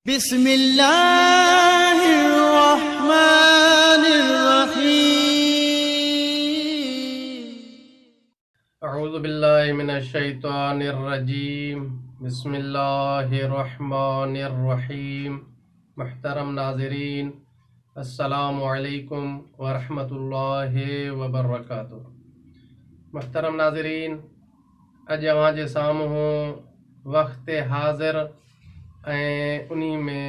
بسم الله الرحمن الرحيم. اعوذ بالله من الشيطان الرجيم بسم الله الرحمن الرحيم محترم ناظرين السلام عليڪم ورحمة الله وبرڪاته محترم ناظرين اڄ اوهان جي سامهون وقت حاضر ۽ انهي ۾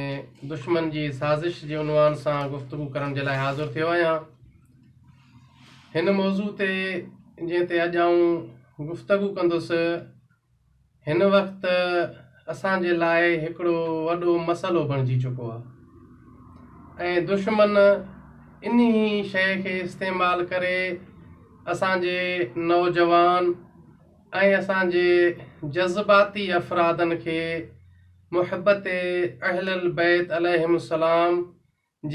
دشمن جي سازش جي عنوان سان گفتگو ڪرڻ جي لاء حاضر ٿيو آهيان. هن موضوع تي جنهن تي اڄ آئون گفتگو ڪندس هن وقت اسان جي لاء هڪڙو وڏو مسئلو بڻجي چڪو آهي ۽ دشمن انهي شيء کي استعمال ڪري اسان جي نوجوان ۽ اسان جي جذباتي افرادن کي محبت اهل البيت عليهم السلام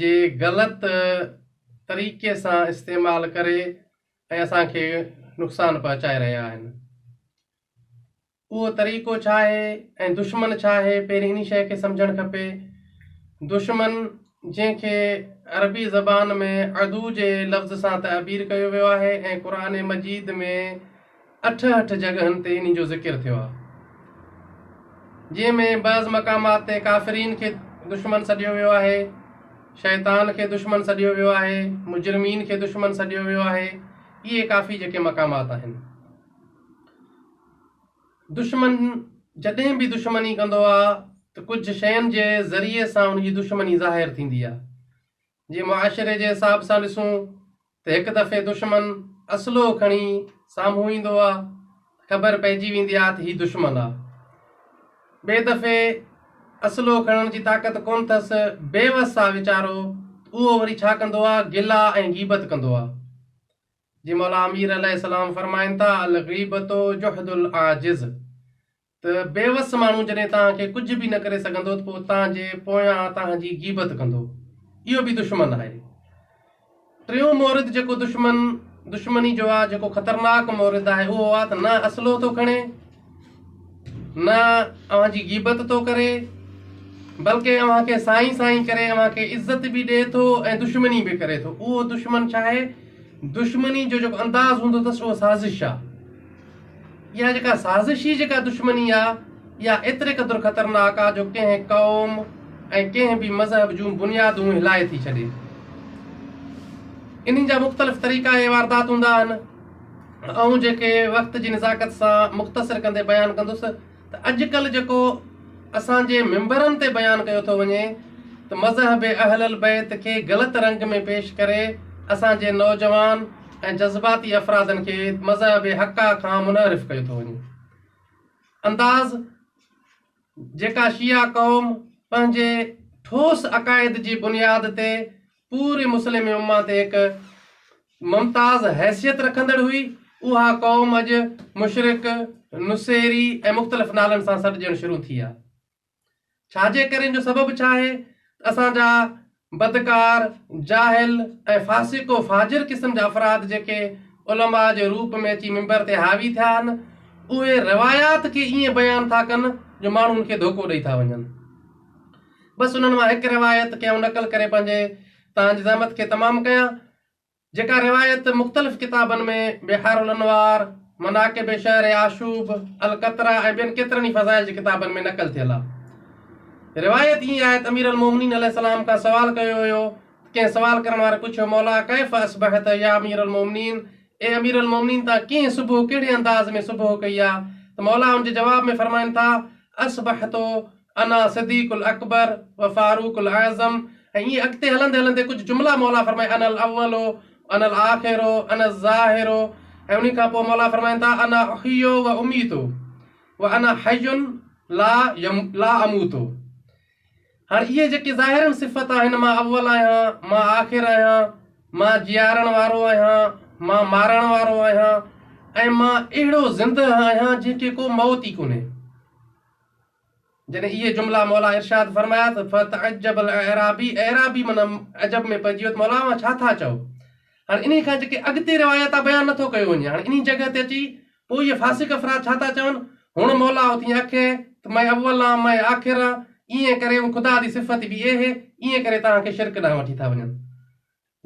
جي غلط طريقي سان استعمال ڪري ۽ اسان کي نقصان پهچائي رهيا آهن. اهو طريقو ڇا آهي ۽ دشمن ڇا آهي پهرين انهي شيء کي سمجهڻ کپي. دشمن جنهن کي عربي زبان ۾ عدو جي لفظ سان تعبير ڪيو ويو آهي ۽ قرآن مجيد ۾ 68 جڳهن تي انهي جو ذڪر ٿيو آهي. جنهن ۾ بعض مقامات تي ڪافرين کي دشمن سڏيو ويو آهي، شيطان کي دشمن سڏيو ويو آهي، مجرمين کي دشمن سڏيو ويو آهي، اهي ڪافي جيڪي مقامات آهن. دشمن جڏهن به دشمني ڪندو آهي ته ڪجهه شين جي ذريعي سان ان جي دشمني ظاهر ٿيندي آهي. جي معاشري جي حساب سان ڏسون ته هڪ دفعي دشمن اسلحو کڻي سامهون ايندو آ ته خبر پئجي ويندي آ ته هي دشمن آ. ٻئي دفعي اسلحو کڻڻ جي طاقت ڪونه ٿس بي وس آ ويچارو ته اهو وري ڇا ڪندو آ گلا ۽ غيبت ڪندو آ. جي مولا امير عليه السلام فرمائن ٿا الغيبت جحد العاجز ته بيوس ماڻهو جڏهن توهان کي ڪجهه به نه ڪري سگهندو ته پوء توهان جي پويان توهان جي غيبت ڪندو. اهو به دشمن آهي. ٽيون مورد جيڪو دشمن دشمني جو آهي جيڪو خطرناڪ مورد آهي اهو آهي ته نه اسلحو ٿو کڻي نه اوهان جي غيبت ٿو ڪري بلڪه اوهان کي سائين سائين ڪري اوهان کي عزت به ڏئي ٿو ۽ دشمني به ڪري ٿو. اهو دشمن ڇا آهي؟ دشمني جو جيڪو انداز هوندو اٿس اهو سازش آهي. اها جيڪا سازشي جيڪا دشمني آ اها ايتري قدر خطرناڪ آ جو ڪنهن قوم ۽ ڪنهن به مذهب جون بنيادون هلائي ٿي ڇڏي. انهن جا مختلف طريقا ۽ واردات هوندا آهن. آئون جيڪي وقت جي نزاڪت سان مختصر ڪندي بيان ڪندس ته اڄ ڪلهه جيڪو اسان جي منبرن تي بيان ڪيو ٿو وڃي ته مذهب اهل البيت کي غلط رنگ ۾ پيش ڪري اسان جي نوجوان ۽ جذباتي افرادن کي مذهب حقه کان منحرف ڪيو ٿو وڃي. انداز جيڪا شيعه قوم پنهنجي ٺوس عقائد جي بنياد تي پوري مسلم امه تي هڪ ممتاز حيثيت رکندڙ هئي، اها قوم اڄ مشرڪ، نصيري ۽ مختلف نالن سان سڏجڻ شروع ٿي آ. ڇا جي ڪري ان جو سبب ڇا آهي ته اسان جا بدڪار، جاهل ۽ فاسق و فاجر قسم جا افراد جيڪي علماء جي روپ ۾ اچي منبر تي حاوي ٿيا آهن، اهي روايات کي ائين بيان ٿا ڪن جو ماڻهن کي ڌوڪو ڏئي ٿا وڃن. بس انهن مان هڪ روايت کي آئون نقل ڪري پنهنجي توهان جي زحمت کي تمام ڪيان، جيڪا روايت مختلف ڪتابن ۾ بحار الانوار، مناقب شهر آشوب، القطره ۽ ٻين ڪيترن ئي فضائل جي ڪتابن ۾ نقل ٿيل آهي. روايت ائين آهي ته امير المومنين عليه السلام کان سوال ڪيو ويو ته ڪنهن سوال ڪرڻ واري پڇيو مولا ڪيف اصبحت يا امير المومنين اي امير المومنين توهان ڪيئن صبح ڪهڙي انداز ۾ صبح ڪئي آهي ته مولا ان جي جواب ۾ فرمائن ٿا اصبحت انا صديق الاڪبر و فاروق الاعظم ۽ ائين اڳتي هلندي هلندي ڪجهه جملا مولا فرمائي انا الاول انا الاخر انا الظاهر ۽ انهي کان پوء مولا فرمائن ٿا انا احيي و اميت و انا حي لا لا اموت هاڻي اهي جيڪي ظاهرن صفت آهن مان اول آهيان مان آخر آهيان مان جيارڻ وارو آهيان مان مارڻ وارو آهيان ۽ مان اهڙو زندهه آهيان جنهن کي ڪو موت ئي ڪونهي. جڏهن اهي جملا مولا ارشاد فرمايا ته فتعجب الاعرابي، اعرابي معنيٰ عجب ۾ پئجي ويو ته مولا اوهان ڇا ٿا چئو؟ هاڻي انهي کان جيڪي اڳتي روايت آ بيان نٿو ڪيو وڃي. هاڻي انهي جڳهه تي اچي پوء اهي فاسق افراد ڇا ٿا چون؟ هڻ مولا اٿين اکي ته مئن اول آن مئن آخر آن. ائين ڪري ۽ خدا the صفت به اهي ائين ڪري توهان کي شرڪ ڏانهن وٺي ٿا وڃن.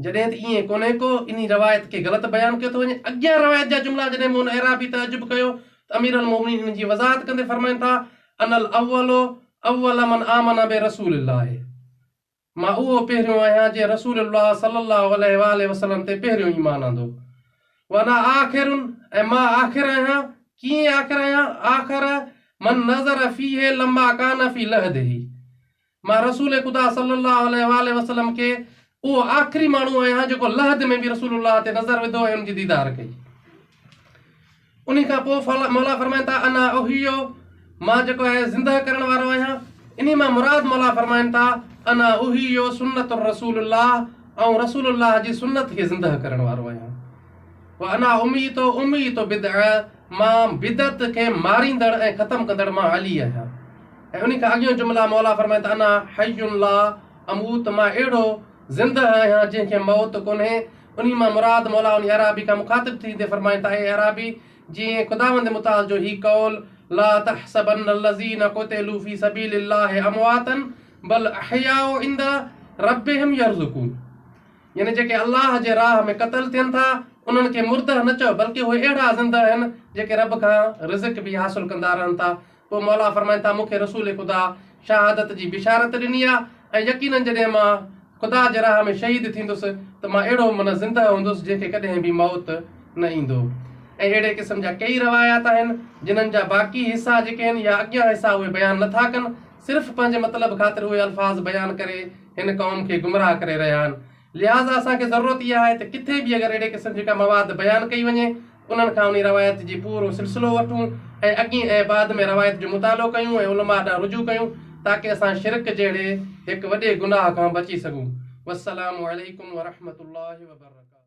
جڏهن ته ائين ڪونهي ڪو، انهي روايت کي غلط بيان ڪيو ٿو وڃي. اڳيان روايت جا جملا جڏهن مون ان اعرابي تعجب ڪيو ته اميرالمومنين ان جي وضاحت ڪندي فرمائن ٿا، انا الاول اول من آمن برسول الله مان اهو پهريون آهيان جنهن رسول الله صلي الله عليه واٰله وسلم تي پهريون ايمان آندو. وانا آخر ۽ مان آخر آهيان، ڪيئن آخر آهيان؟ آخر من نظر فيه لما ڪان في لحده مان رسول خدا صلي الله عليه واٰله وسلم کي اهو آخري ماڻهو آهيان جيڪو لحد ۾ به رسول الله تي نظر وڌو ۽ ان جي ديدار ڪئي. انهي کان پوء مولا فرمائن ٿا انا احيي مان جيڪو آهي زنده ڪرڻ وارو آهيان انهي مان مراد مولا فرمائن ٿا انا احيي سنت الرسول الله آئون رسول الله جي سنت کي زنده ڪرڻ وارو آهيان وانا اميت اميت بدعه مان بدعت کي ماريندڙ ۽ ختم ڪندڙ مان علي آهيان ۽ انهي کان اڳيون جملا مولا فرمائن ٿا انا حي لا اموت مان اهڙو زنده آهيان جنهن کي موت ڪونهي، انهي مان مراد مولا انهي اعرابي کان مخاطب ٿيندي فرمائن ٿا، اي اعرابي! جيئن خداوند متعال جو هي قول، لا تحسبن الذين قتلوا في سبيل الله امواتا بل احياء عند ربهم يرزقون يعني جيڪي الله جي راهه ۾ قتل ٿين ٿا انهن کي مرده نه چئو بلڪه اهي اهڙا زنده آهن جيڪي رب کان رزق به حاصل ڪندا رهن ٿا پوء مولا فرمائن ٿا، مون کي رسول خدا شهادت جي بشارت ڏني آ ۽ يقيناً جڏهن مان خدا جي راهه ۾ شهيد ٿيندس ته مان اهڙو من زنده هوندس جنهن کي ڪڏهن به موت نه ايندو. ۽ اهڙي قسم جا ڪيئي روايات آهن جنهن جا باقي حصا جيڪي آهن يا اڳيان حصا اهي بيان نه ٿا ڪن صرف پنهنجي مطلب خاطر اهي الفاظ بيان ڪري هن قوم کي گمراهه ڪري رهيا آهن. لهٰذا اسان کي ضرورت اها آهي ته ڪٿي به اگر اهڙي قسم جي ڪا مواد بيان ڪئي وڃي انهن کان انهي روايت جي پورو سلسلو وٺون ۽ اڳين ۽ بعد ۾ روايت جو مطالعو ڪيون ۽ علماء ڏانهن رجوع ڪيون تاڪه اسان شرڪ جهڙي هڪ وڏي گناهه کان بچي سگهون. والسلام عليڪم ورحمة الله وبرڪاته.